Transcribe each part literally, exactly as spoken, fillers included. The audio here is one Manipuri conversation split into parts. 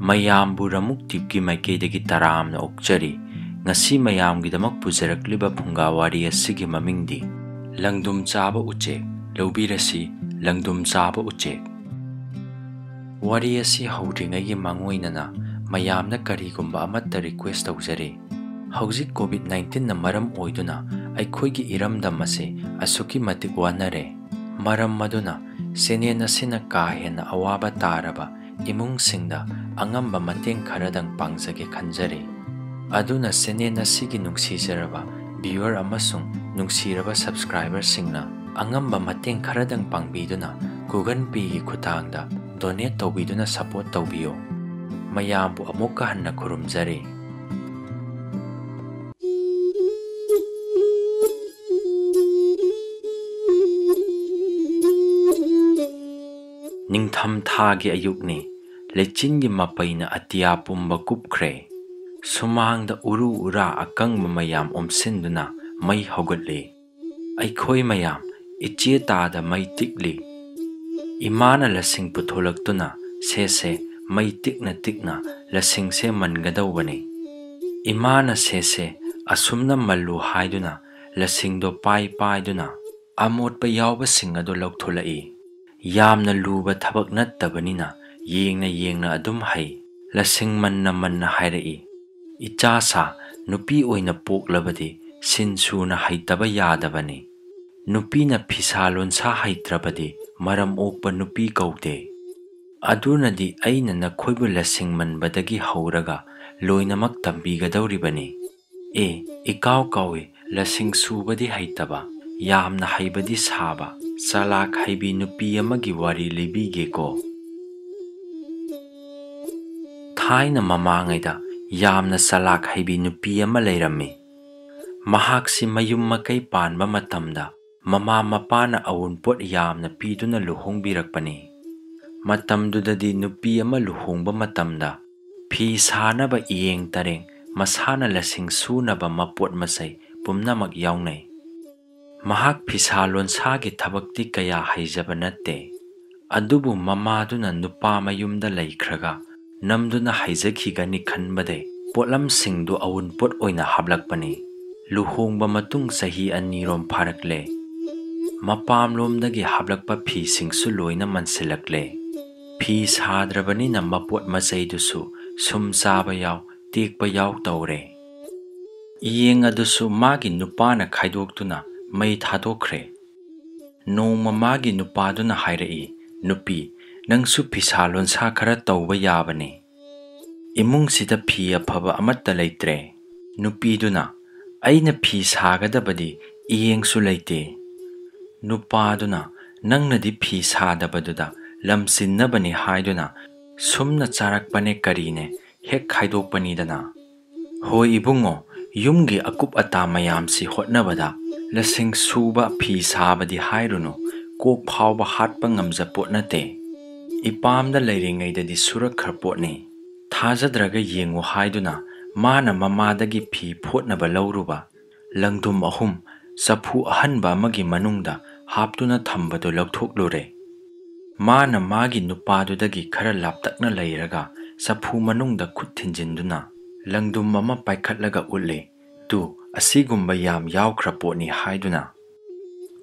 ꯃꯌꯥꯝꯕꯨ ꯔꯃꯨꯛ ꯇꯤꯞꯀꯤ ꯃꯥꯏꯀꯩꯗꯒꯤ ꯇꯔꯥꯝꯅ ꯑꯣꯛꯆꯔꯤ꯫ ꯉꯁꯤ ꯃꯌꯥꯝꯒꯤꯗꯃꯛ ꯄꯨꯖꯔꯛꯂꯤꯕ ꯐꯨꯡꯒꯥ ꯋꯥꯔꯤ ꯑꯁꯤꯒꯤ ꯃꯃꯤꯡꯗꯤ ꯂꯪꯗꯨꯝ ꯆꯥꯕ ꯎꯆꯦꯛ꯫ ꯂꯧꯕꯤꯔꯁꯤ, ꯂꯪꯗꯨꯝ ꯆꯥꯕ ꯎꯆꯦꯛ꯫ ꯋꯥꯔꯤ ꯑꯁꯤ ꯍꯧꯗ꯭ꯔꯤꯉꯩꯒꯤ ꯃꯥꯡꯑꯣꯏꯅꯅ ꯃꯌꯥꯝꯅ ꯀꯔꯤꯒꯨꯝꯕ ꯑꯃꯠꯇ request ꯇꯧꯖꯔꯤ꯫ ꯍꯧꯖꯤꯛ COVID nineteenꯅ ꯃꯔꯝ ꯑꯣꯏꯗꯨꯅ ꯑꯩꯈꯣꯏꯒꯤ ꯏꯔꯝꯗꯝ ꯑꯁꯤ ꯑꯁꯨꯛꯀꯤ ꯃꯇꯤꯛ ꯋꯥꯅꯔꯦ꯫ ꯃꯔꯝ ꯑꯗꯨꯅ channel ꯑꯁꯤꯅ ꯀꯥ ꯍꯦꯟꯅ ꯑꯋꯥꯕ ꯇꯥꯔꯕ ꯏꯃꯨꯡꯁꯤꯡꯗ ꯑꯉꯝꯕ ꯃꯇꯦꯡ ꯈꯔꯗꯪ ꯄꯥꯡꯖꯒꯦ ꯈꯟꯖꯔꯤ꯫ ꯑꯗꯨꯅ channel ꯑꯁꯤꯒꯤ ꯅꯨꯡꯁꯤꯖꯔꯕ viewer ꯑꯃꯁꯨꯡ ꯅꯨꯡꯁꯤꯔꯕ subscriberꯁꯤꯡꯅ ꯑꯉꯝꯕ ꯃꯇꯦꯡ ꯈꯔꯗꯪ ꯄꯥꯡꯕꯤꯗꯨꯅ Google Payꯒꯤ ꯈꯨꯠꯊꯥꯡꯗ donate ꯇꯧꯕꯤꯗꯨꯅ support ꯇꯧꯕꯤꯌꯨ꯫ ꯃꯌꯥꯝꯕꯨ ꯑꯃꯨꯛꯀ ꯍꯟꯅ ꯈꯨꯔꯨꯝꯖꯔꯤ꯫ ꯅꯤꯡꯊꯝ ꯊꯥꯒꯤ ꯑꯌꯨꯛꯅꯤ꯫ ꯂꯩꯆꯤꯟꯒꯤ ꯃꯄꯩꯅ ꯑꯇꯤꯌꯥ ꯄꯨꯝꯕ ꯀꯨꯞꯈ꯭ꯔꯦ꯫ ꯁꯨꯃꯥꯡꯗ ꯎꯔꯨ ꯎꯔꯥ ꯑꯀꯪꯕ ꯃꯌꯥꯝ ꯑꯣꯝꯁꯤꯟꯗꯨꯅ ꯃꯩ ꯍꯧꯒꯠꯂꯤ꯫ ꯑꯩꯈꯣꯏ ꯃꯌꯥꯝ ꯏꯆꯦ ꯇꯥꯗ ꯃꯩ ꯇꯤꯛꯂꯤ꯫ ꯏꯃꯥꯅ ꯂꯁꯤꯡ ꯄꯨꯊꯣꯂꯛꯇꯨꯅ, "ꯁꯦ ꯁꯦ, ꯃꯩ ꯇꯤꯛꯅ ꯇꯤꯛꯅ ꯂꯁꯤꯡꯁꯦ ꯃꯟꯒꯗꯧꯕꯅꯤ"꯫ ꯏꯃꯥꯅ ꯁꯦ ꯁꯦ ꯑꯁꯨꯝꯅ ꯃꯜꯂꯨ ꯍꯥꯏꯗꯨꯅ ꯂꯁꯤꯡꯗꯣ ꯄꯥꯏ ꯄꯥꯏꯗꯨꯅ ꯑꯃꯣꯠꯄ ꯌꯥꯎꯕꯁꯤꯡ ꯑꯗꯨ ꯂꯧꯊꯣꯂꯛꯏ꯫ ꯌꯥꯝꯅ ꯂꯨꯕ ꯊꯕꯛ ꯅꯠꯇꯕꯅꯤꯅ ꯌꯦꯡꯅ ꯌꯦꯡꯅ ꯑꯗꯨꯝ ꯍꯩ꯫ ꯂꯁꯤꯡ ꯃꯟꯅ ꯃꯟꯅ ꯍꯥꯏꯔꯛꯏ, "ꯏꯆꯥ ꯁꯥ, ꯅꯨꯄꯤ ꯑꯣꯏꯅ ꯄꯣꯛꯂꯕꯗꯤ ꯁꯤꯟ ꯁꯨꯅ ꯍꯩꯇꯕ ꯌꯥꯗꯕꯅꯤ꯫ ꯅꯨꯄꯤꯅ ꯐꯤꯁꯥ ꯂꯣꯟꯁꯥ ꯍꯩꯇ꯭ꯔꯕꯗꯤ ꯃꯔꯝ ꯑꯣꯛꯄ ꯅꯨꯄꯤ ꯀꯧꯗꯦ꯫ ꯑꯗꯨꯅꯗꯤ ꯑꯩꯅ ꯅꯈꯣꯏꯕꯨ ꯂꯁꯤꯡ ꯃꯟꯕꯗꯒꯤ ꯍꯧꯔꯒ ꯂꯣꯏꯅꯃꯛ ꯇꯝꯕꯤꯒꯗꯧꯔꯤꯕꯅꯤ"꯫ ꯑꯦ, ꯏꯀꯥꯎ ꯀꯥꯎꯏ, ꯂꯁꯤꯡ ꯁꯨꯕꯗꯤ ꯍꯩꯇꯕ, ꯌꯥꯝꯅ ꯍꯩꯕꯗꯤ ꯁꯥꯕ, ꯆꯂꯥꯛ ꯍꯩꯕꯤ ꯅꯨꯄꯤ ꯑꯃꯒꯤ ꯋꯥꯔꯤ ꯂꯤꯕꯤꯒꯦꯀꯣ꯫ ꯊꯥꯏꯅ ꯃꯃꯥꯡꯉꯩꯗ ꯌꯥꯝꯅ ꯆꯂꯥꯛ ꯍꯩꯕꯤ ꯅꯨꯄꯤ ꯑꯃ ꯂꯩꯔꯝꯃꯤ꯫ ꯃꯍꯥꯛꯁꯤ ꯃꯌꯨꯝ ꯃꯀꯩ ꯄꯥꯟꯕ ꯃꯇꯝꯗ ꯃꯃꯥ ꯃꯄꯥꯅ ꯑꯎꯟꯄꯣꯠ ꯌꯥꯝꯅ ꯄꯤꯗꯨꯅ ꯂꯨꯍꯣꯡꯕꯤꯔꯛꯄꯅꯤ꯫ ꯃꯇꯝꯗꯨꯗꯗꯤ ꯅꯨꯄꯤ ꯑꯃ ꯂꯨꯍꯣꯡꯕ ꯃꯇꯝꯗ ꯐꯤ ꯁꯥꯅꯕ ꯏꯌꯦꯡ ꯇꯔꯦꯡ, ꯃꯁꯥꯅ ꯂꯁꯤꯡ ꯁꯨꯅꯕ ꯃꯄꯣꯠ ꯃꯆꯩ ꯄꯨꯝꯅꯃꯛ ꯌꯥꯎꯅꯩ꯫ ꯃꯍꯥꯛ ꯐꯤꯁꯥ ꯂꯣꯟꯁꯥꯒꯤ ꯊꯕꯛꯇꯤ ꯀꯌꯥ ꯍꯩꯖꯕ ꯅꯠꯇꯦ꯫ ꯑꯗꯨꯕꯨ ꯃꯃꯥꯗꯨꯅ ꯅꯨꯄꯥ ꯃꯌꯨꯝꯗ ꯂꯩꯈ꯭ꯔꯒ ꯅꯝꯗꯨꯅ ꯍꯩꯖꯈꯤꯒꯅꯤ ꯈꯟꯕꯗꯩ ꯄꯣꯠꯂꯝꯁꯤꯡꯗꯨ ꯑꯋꯨꯟꯄꯣꯠ ꯑꯣꯏꯅ ꯍꯥꯞꯂꯛꯄꯅꯤ꯫ ꯂꯨꯍꯣꯡꯕ ꯃꯇꯨꯡ ꯆꯍꯤ ꯑꯅꯤꯔꯣꯝ ꯐꯥꯔꯛꯂꯦ꯫ ꯃꯄꯥꯝꯂꯣꯝꯗꯒꯤ ꯍꯥꯞꯂꯛꯄ ꯐꯤꯁꯤꯡꯁꯨ ꯂꯣꯏꯅ ꯃꯟꯁꯤꯜꯂꯛꯂꯦ꯫ ꯐꯤ ꯁꯥꯗ꯭ꯔꯕꯅꯤꯅ ꯃꯄꯣꯠ ꯃꯆꯩꯗꯨꯁꯨ ꯁꯨꯝ ꯆꯥꯕ ꯌꯥꯎ, ꯇꯦꯛꯄ ꯌꯥꯎ ꯇꯧꯔꯦ꯫ ꯏꯌꯦꯡ ꯑꯗꯨꯁꯨ ꯃꯥꯒꯤ ꯅꯨꯄꯥꯅ ꯈꯥꯏꯗꯣꯛꯇꯨꯅ ꯃꯩ ꯊꯥꯗꯣꯛꯈ꯭ꯔꯦ꯫ ꯅꯣꯡꯃ ꯃꯥꯒꯤ ꯅꯨꯄꯥꯗꯨꯅ ꯍꯥꯏꯔꯛꯏ, "ꯅꯨꯄꯤ, ꯅꯪꯁꯨ ꯐꯤꯁꯥ ꯂꯣꯟꯁꯥ ꯈꯔ ꯇꯧꯕ ꯌꯥꯕꯅꯤ꯫ ꯏꯃꯨꯡꯁꯤꯗ ꯐꯤ ꯑꯐꯕ ꯑꯃꯠꯇ ꯂꯩꯇ꯭ꯔꯦ꯫" ꯅꯨꯄꯤꯗꯨꯅ, "ꯑꯩꯅ ꯐꯤ ꯁꯥꯒꯗꯕꯗꯤ ꯏꯌꯦꯡꯁꯨ ꯂꯩꯇꯦ꯫" ꯅꯨꯄꯥꯗꯨꯅ, "ꯅꯪꯅꯗꯤ ꯐꯤ ꯁꯥꯗꯕꯗꯨꯗ ꯂꯝꯁꯤꯟꯅꯕꯅꯤ ꯍꯥꯏꯗꯨꯅ ꯁꯨꯝꯅ ꯆꯥꯔꯛꯄꯅꯦ ꯀꯔꯤꯅꯦ ꯍꯦꯛ ꯈꯥꯏꯗꯣꯛꯄꯅꯤꯗꯅ꯫" ꯍꯣꯏ ꯏꯕꯨꯡꯉꯣ, ꯌꯨꯝꯒꯤ ꯑꯀꯨꯞ ꯑꯇꯥ ꯃꯌꯥꯝꯁꯤ ꯍꯣꯠꯅꯕꯗ ꯂꯁꯤꯡ ꯁꯨꯕ ꯐꯤ ꯁꯥꯕꯗꯤ ꯍꯥꯏꯔꯨꯅꯨ, ꯀꯣꯛ ꯐꯥꯎꯕ ꯍꯥꯠꯄ ꯉꯝꯖꯄꯣꯠ ꯅꯠꯇꯦ꯫ ꯏꯄꯥꯝꯗ ꯂꯩꯔꯤꯉꯩꯗꯗꯤ ꯁꯨꯔꯛꯈ꯭ꯔ ꯄꯣꯠꯅꯤ꯫ ꯊꯥꯖꯗ꯭ꯔꯒ ꯌꯦꯡꯉꯨ ꯍꯥꯏꯗꯨꯅ ꯃꯥꯅ ꯃꯃꯥꯗꯒꯤ ꯐꯤ ꯐꯣꯠꯅꯕ ꯂꯧꯔꯨꯕ ꯂꯪꯗꯨꯝ ꯑꯍꯨꯝ ꯆꯐꯨ ꯑꯍꯟꯕ ꯑꯃꯒꯤ ꯃꯅꯨꯡꯗ ꯍꯥꯞꯇꯨꯅ ꯊꯝꯕꯗꯨ ꯂꯧꯊꯣꯛꯂꯨꯔꯦ꯫ ꯃꯥꯅ ꯃꯥꯒꯤ ꯅꯨꯄꯥꯗꯨꯗꯒꯤ ꯈꯔ ꯂꯥꯞꯇꯛꯅ ꯂꯩꯔꯒ ꯆꯐꯨ ꯃꯅꯨꯡꯗ ꯈꯨꯠ ꯊꯤꯟꯖꯤꯟꯗꯨꯅ ꯂꯪꯗꯨꯝ ꯑꯃ ꯄꯥꯏꯈꯠꯂꯒ ꯎꯠꯂꯦ꯫ "ꯇꯨ, ꯑꯁꯤꯒꯨꯝꯕ ꯌꯥꯝ ꯌꯥꯎꯈ꯭ꯔ ꯄꯣꯠꯅꯤ" ꯍꯥꯏꯗꯨꯅ꯫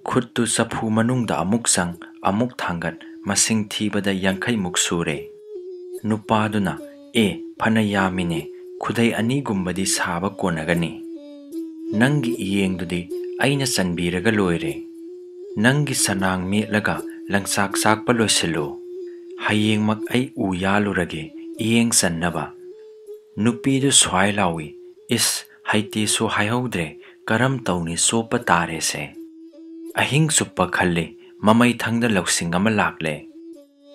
ꯈꯨꯠꯇꯨ ꯆꯐꯨ ꯃꯅꯨꯡꯗ ꯑꯃꯨꯛ ꯆꯪ, ꯑꯃꯨꯛ ꯊꯥꯡꯒꯠ, ꯃꯁꯤꯡ ꯊꯤꯕꯗ ꯌꯥꯡꯈꯩꯃꯨꯛ ꯁꯨꯔꯦ꯫ ꯅꯨꯄꯥꯗꯨꯅ, "ꯑꯦ, ꯐꯅ ꯌꯥꯝꯃꯤꯅꯦ, ꯈꯨꯗꯩ ꯑꯅꯤꯒꯨꯝꯕꯗꯤ ꯁꯥꯕ ꯀꯣꯟꯅꯒꯅꯤ꯫ ꯅꯪꯒꯤ ꯏꯌꯦꯡꯗꯨꯗꯤ ꯑꯩꯅ ꯆꯟꯕꯤꯔꯒ ꯂꯣꯏꯔꯦ꯫ ꯅꯪꯒꯤ ꯆꯅꯥꯡ ꯃꯦꯠꯂꯒ ꯂꯪꯆꯥꯛ ꯆꯥꯛꯄ ꯂꯣꯏꯁꯤꯜꯂꯨ꯫ ꯍꯌꯦꯡꯃꯛ ꯑꯩ ꯎ ꯌꯥꯜꯂꯨꯔꯒꯦ ꯏꯌꯦꯡ ꯆꯟꯅꯕ꯫" ꯅꯨꯄꯤꯗꯨ ꯁ꯭ꯋꯥꯏ ꯂꯥꯎꯏ, "ꯏꯁ, ꯍꯩꯇꯦꯁꯨ ꯍꯥꯏꯍꯧꯗ꯭ꯔꯦ, ꯀꯔꯝ ꯇꯧꯅꯤ, ꯆꯣꯞꯄ ꯇꯥꯔꯦꯁꯦ꯫" ꯑꯍꯤꯡ ꯆꯨꯞꯄ ꯈꯜꯂꯤ, ꯃꯃꯩꯊꯪꯗ ꯂꯧꯁꯤꯡ ꯑꯃ ꯂꯥꯛꯂꯦ꯫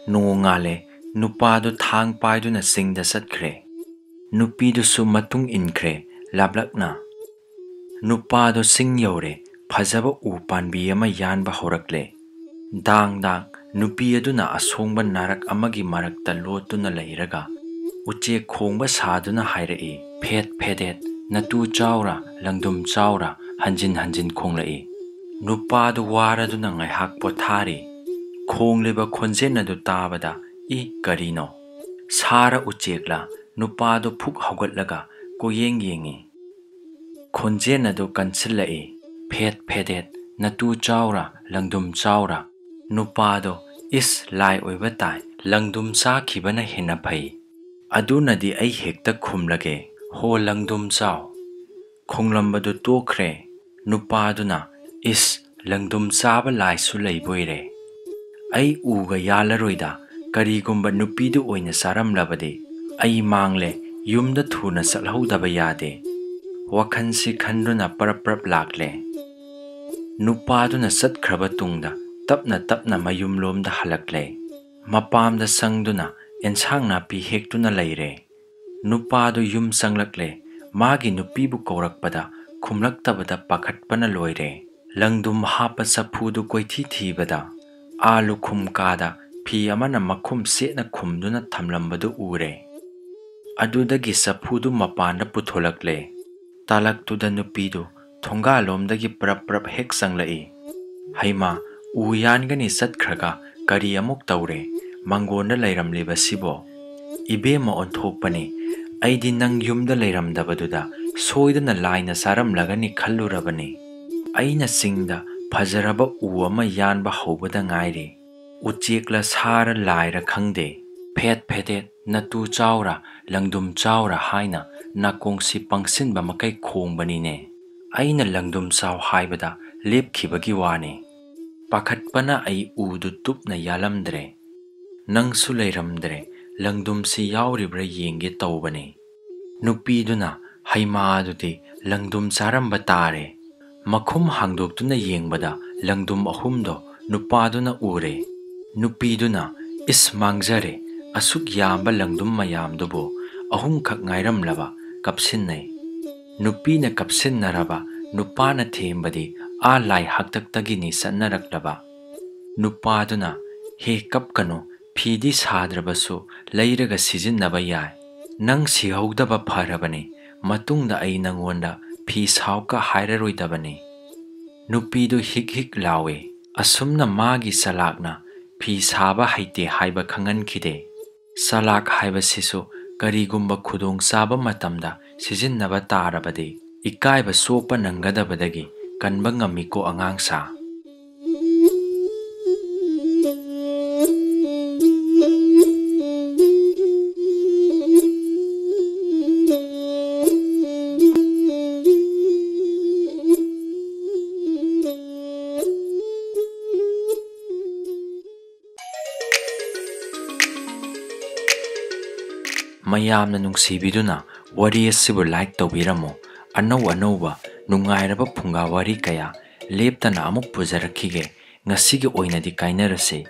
ꯅꯣꯡꯉꯥꯜꯂꯦ, ꯅꯨꯄꯥꯗꯨ ꯊꯥꯡ ꯄꯥꯏꯗꯨꯅ ꯆꯤꯡꯗ ꯆꯠꯈ꯭ꯔꯦ꯫ ꯅꯨꯄꯤꯗꯨꯁꯨ ꯃꯇꯨꯡ ꯏꯟꯈ꯭ꯔꯦ, ꯂꯥꯞꯂꯛꯅ꯫ ꯅꯨꯄꯥꯗꯨ ꯆꯤꯡ ꯌꯧꯔꯦ, ꯐꯖꯕ ꯎ ꯄꯥꯟꯕꯤ ꯑꯃ ꯌꯥꯟꯕ ꯍꯧꯔꯛꯂꯦ꯫ ꯗꯥꯡ ꯗꯥꯡ, ꯅꯨꯄꯤ ꯑꯗꯨꯅ ꯑꯁꯣꯡꯕ ꯅꯥꯔꯛ ꯑꯃꯒꯤ ꯃꯔꯛꯇ ꯂꯣꯠꯇꯨꯅ ꯂꯩꯔꯒ ꯎꯆꯦꯛ ꯈꯣꯡꯕ ꯁꯥꯗꯨꯅ ꯍꯥꯏꯔꯛꯏ, "ꯐꯦꯠ ꯐꯦꯗꯦꯠ, ꯅꯇꯨ ꯆꯥꯎꯔꯥ, ꯂꯪꯗꯨꯝ ꯆꯥꯎꯔꯥ?" ꯍꯟꯖꯤꯟ ꯍꯟꯖꯤꯟ ꯈꯣꯡꯂꯛꯏ꯫ ꯅꯨꯄꯥꯗꯨ ꯋꯥꯔꯗꯨꯅ ꯉꯥꯏꯍꯥꯛ ꯄꯣꯊꯥꯔꯤ꯫ ꯈꯣꯡꯂꯤꯕ ꯈꯣꯟꯖꯦꯜ ꯑꯗꯨ ꯇꯥꯕꯗ, "ꯏ, ꯀꯔꯤꯅꯣ? ꯁꯥꯔ ꯎꯆꯦꯛꯂ? ꯅꯨꯄꯥꯗꯣ ꯐꯨꯛ ꯍꯧꯒꯠꯂꯒ ꯀꯣꯌꯦꯡ ꯌꯦꯡꯉꯤ꯫ ꯈꯣꯟꯖꯦꯜ ꯑꯗꯨ ꯀꯟꯁꯤꯜꯂꯛꯏ, "ꯐꯦꯠ ꯐꯦꯗꯦꯠ, ꯅꯇꯨ ꯆꯥꯎꯔ, ꯂꯪꯗꯨꯝ ꯆꯥꯎꯔ?" ꯅꯨꯄꯥꯗꯣ, "ꯏꯁ, ꯂꯥꯏ ꯑꯣꯏꯕ ꯇꯥꯏ, ꯂꯪꯗꯨꯝ ꯆꯥꯈꯤꯕꯅ ꯍꯦꯟꯅ ꯐꯩ꯫ ꯑꯗꯨꯅꯗꯤ ꯑꯩ ꯍꯦꯛꯇ ꯈꯨꯝꯂꯒꯦ, ꯍꯣ ꯂꯪꯗꯨꯝ ꯆꯥꯎ꯫" ꯈꯣꯡꯂꯝꯕꯗꯨ ꯇꯣꯛꯈ꯭ꯔꯦ꯫ ꯅꯨꯄꯥꯗꯨꯅ, "ꯏꯁ, ꯂꯪꯗꯨꯝ ꯆꯥꯕ ꯂꯥꯏꯁꯨ ꯂꯩꯕꯣꯏꯔꯦ꯫ ꯑꯩ ꯎꯒ ꯌꯥꯜꯂꯔꯣꯏꯗ, ꯀꯔꯤꯒꯨꯝꯕ ꯅꯨꯄꯤꯗꯨ ꯑꯣꯏꯅ ꯆꯥꯔꯝꯂꯕꯗꯤ ꯑꯩ ꯃꯥꯡꯂꯦ, ꯌꯨꯝꯗ ꯊꯨꯅ ꯆꯠꯍꯧꯗꯕ ꯌꯥꯗꯦ꯫" ꯋꯥꯈꯜꯁꯤ ꯈꯟꯗꯨꯅ ꯄꯔꯞ ꯄꯔꯞ ꯂꯥꯛꯂꯦ꯫ ꯅꯨꯄꯥꯗꯨꯅ ꯆꯠꯈ꯭ꯔꯕ ꯇꯨꯡꯗ ꯇꯞꯅ ꯇꯞꯅ ꯃꯌꯨꯝꯂꯣꯝꯗ ꯍꯜꯂꯛꯂꯦ꯫ ꯃꯄꯥꯝꯗ ꯆꯪꯗꯨꯅ ꯑꯦꯟꯁꯥꯡ ꯅꯥꯄꯤ ꯍꯦꯛꯇꯨꯅ ꯂꯩꯔꯦ꯫ ꯅꯨꯄꯥꯗꯨ ꯌꯨꯝ ꯆꯪꯂꯛꯂꯦ꯫ ꯃꯥꯒꯤ ꯅꯨꯄꯤꯕꯨ ꯀꯧꯔꯛꯄꯗ ꯈꯨꯝꯂꯛꯇꯕꯗ ꯄꯥꯈꯠꯄꯅ ꯂꯣꯏꯔꯦ꯫ ꯂꯪꯗꯨꯝ ꯍꯥꯞꯄ ꯆꯐꯨꯗꯨ ꯀꯣꯏꯊꯤ ꯊꯤꯕꯗ ꯑꯥ ꯂꯨꯈꯨꯝ ꯀꯥꯗ ꯐꯤ ꯑꯃꯅ ꯃꯈꯨꯝ ꯆꯦꯠꯅ ꯈꯨꯝꯗꯨꯅ ꯊꯝꯂꯝꯕꯗꯨ ꯎꯔꯦ꯫ ꯑꯗꯨꯗꯒꯤ ꯆꯐꯨꯗꯨ ꯃꯄꯥꯟꯗ ꯄꯨꯊꯣꯂꯛꯂꯦ꯫ ꯇꯥꯂꯛꯇꯨꯗ ꯅꯨꯄꯤꯗꯨ ꯊꯣꯡꯒꯥꯜꯂꯣꯝꯗꯒꯤ ꯄ꯭ꯔꯞ ꯄ꯭ꯔꯞ ꯍꯦꯛ ꯆꯪꯂꯛꯏ꯫ "ꯍꯩꯃꯥ, ꯎ ꯌꯥꯟꯒꯅꯤ ꯆꯠꯈ꯭ꯔꯒ ꯀꯔꯤ ꯑꯃꯨꯛ ꯇꯧꯔꯦ? ꯃꯪꯒꯣꯟꯗ ꯂꯩꯔꯝꯂꯤꯕꯁꯤꯕꯣ? ꯏꯕꯦꯝꯃ ꯑꯣꯟꯊꯣꯛꯄꯅꯤ, ꯑꯩꯗꯤ ꯅꯪ ꯌꯨꯝꯗ ꯂꯩꯔꯝꯗꯕꯗꯨꯗ ꯁꯣꯏꯗꯅ ꯂꯥꯏꯅ ꯆꯥꯔꯝꯂꯒꯅꯤ ꯈꯜꯂꯨꯔꯕꯅꯤ꯫ ꯑꯩꯅ ꯆꯤꯡꯗ ꯐꯖꯔꯕ ꯎ ꯑꯃ ꯌꯥꯟꯕ ꯍꯧꯕꯗ ꯉꯥꯏꯔꯤ꯫ ꯎꯆꯦꯛꯂ ꯁꯥꯔ ꯂꯥꯏꯔ ꯈꯪꯗꯦ, ꯐꯦꯠ ꯐꯦꯗꯦꯠ, ꯅꯇꯨ ꯆꯥꯎꯔ, ꯂꯪꯗꯨꯝ ꯆꯥꯎꯔ ꯍꯥꯏꯅ ꯅꯥꯀꯣꯡꯁꯤ ꯄꯪꯁꯤꯟꯕ ꯃꯈꯩ ꯈꯣꯡꯕꯅꯤꯅꯦ꯫ ꯑꯩꯅ ꯂꯪꯗꯨꯝ ꯆꯥꯎ ꯍꯥꯏꯕꯗ ꯂꯦꯞꯈꯤꯕꯒꯤ ꯋꯥꯅꯤ꯫" ꯄꯥꯈꯠꯄꯅ ꯑꯩ ꯎꯗꯨ ꯇꯨꯞꯅ ꯌꯥꯜꯂꯝꯗ꯭ꯔꯦ꯫ ꯅꯪꯁꯨ ꯂꯩꯔꯝꯗ꯭ꯔꯦ, ꯂꯪꯗꯨꯝꯁꯤ ꯌꯥꯎꯔꯤꯕ꯭ꯔꯥ ꯌꯦꯡꯒꯦ ꯇꯧꯕꯅꯤ꯫ ꯅꯨꯄꯤꯗꯨꯅ, "ꯍꯩꯃꯥ, ꯑꯗꯨꯗꯤ ꯂꯪꯗꯨꯝ ꯆꯥꯔꯝꯕ ꯇꯥꯔꯦ꯫" ꯃꯈꯨꯝ ꯍꯥꯡꯗꯣꯛꯇꯨꯅ ꯌꯦꯡꯕꯗ ꯂꯪꯗꯨꯝ ꯑꯍꯨꯝꯗꯣ ꯅꯨꯄꯥꯗꯨꯅ ꯎꯔꯦ꯫ ꯅꯨꯄꯤꯗꯨꯅ, "ꯏꯁ, ꯃꯥꯡꯖꯔꯦ, ꯑꯁꯨꯛ ꯌꯥꯝꯕ ꯂꯪꯗꯨꯝ ꯃꯌꯥꯝꯗꯨꯕꯨ ꯑꯍꯨꯝꯈꯛ ꯉꯥꯏꯔꯝꯂꯕ?" ꯀꯞꯁꯤꯟꯅꯩ꯫ ꯅꯨꯄꯤꯅ ꯀꯞꯁꯤꯟꯅꯔꯕ, ꯅꯨꯄꯥꯅ ꯊꯦꯝꯕꯗꯤ ꯑꯥ ꯂꯥꯏ ꯍꯥꯛꯇꯛꯇꯒꯤꯅꯤ ꯆꯠꯅꯔꯛꯂꯕ꯫ ꯅꯨꯄꯥꯗꯨꯅ, "ꯍꯦ, ꯀꯞꯀꯅꯨ, ꯐꯤꯗꯤ ꯁꯥꯗ꯭ꯔꯕꯁꯨ ꯂꯩꯔꯒ ꯁꯤꯖꯤꯟꯅꯕ ꯌꯥꯏ꯫ ꯅꯪ ꯁꯤꯍꯧꯗꯕ ꯐꯔꯕꯅꯤ, ꯃꯇꯨꯡꯗ ꯑꯩ ꯅꯪꯉꯣꯟꯗ ꯐꯤ ꯁꯥꯎꯀ ꯍꯥꯏꯔꯔꯣꯏꯗꯕꯅꯤ꯫" ꯅꯨꯄꯤꯗꯨ ꯍꯤꯛ ꯍꯤꯛ ꯂꯥꯎꯏ꯫ ꯑꯁꯨꯝꯅ ꯃꯥꯒꯤ ꯆꯂꯥꯛꯅ ꯐꯤ ꯁꯥꯕ ꯍꯩꯇꯦ ꯍꯥꯏꯕ ꯈꯪꯍꯟꯈꯤꯗꯦ꯫ ꯆꯂꯥꯛ ꯍꯥꯏꯕꯁꯤꯁꯨ ꯀꯔꯤꯒꯨꯝꯕ ꯈꯨꯗꯣꯡꯆꯥꯕ ꯃꯇꯝꯗ ꯁꯤꯖꯤꯟꯅꯕ ꯇꯥꯔꯕꯗꯤ ꯏꯀꯥꯏꯕ ꯆꯣꯞꯄ ꯅꯪꯒꯗꯕꯗꯒꯤ ꯀꯟꯕ ꯉꯝꯃꯤꯀꯣ ꯑꯉꯥꯡꯁꯥ꯫ ꯃꯌꯥꯝꯅ ꯅꯨꯡꯁꯤꯕꯤꯗꯨꯅ ꯋꯥꯔꯤ ꯑꯁꯤꯕꯨ like ꯇꯧꯕꯤꯔꯝꯃꯨ꯫ ꯑꯅꯧ ꯑꯅꯧꯕ ꯅꯨꯡꯉꯥꯏꯔꯕ ꯐꯨꯡꯒꯥ ꯋꯥꯔꯤ ꯀꯌꯥ ꯂꯦꯞꯇꯅ ꯑꯃꯨꯛ ꯄꯨꯖꯔꯛꯈꯤꯒꯦ꯫ ꯉꯁꯤꯒꯤ ꯑꯣꯏꯅꯗꯤ ꯀꯥꯏꯅꯔꯁꯤ꯫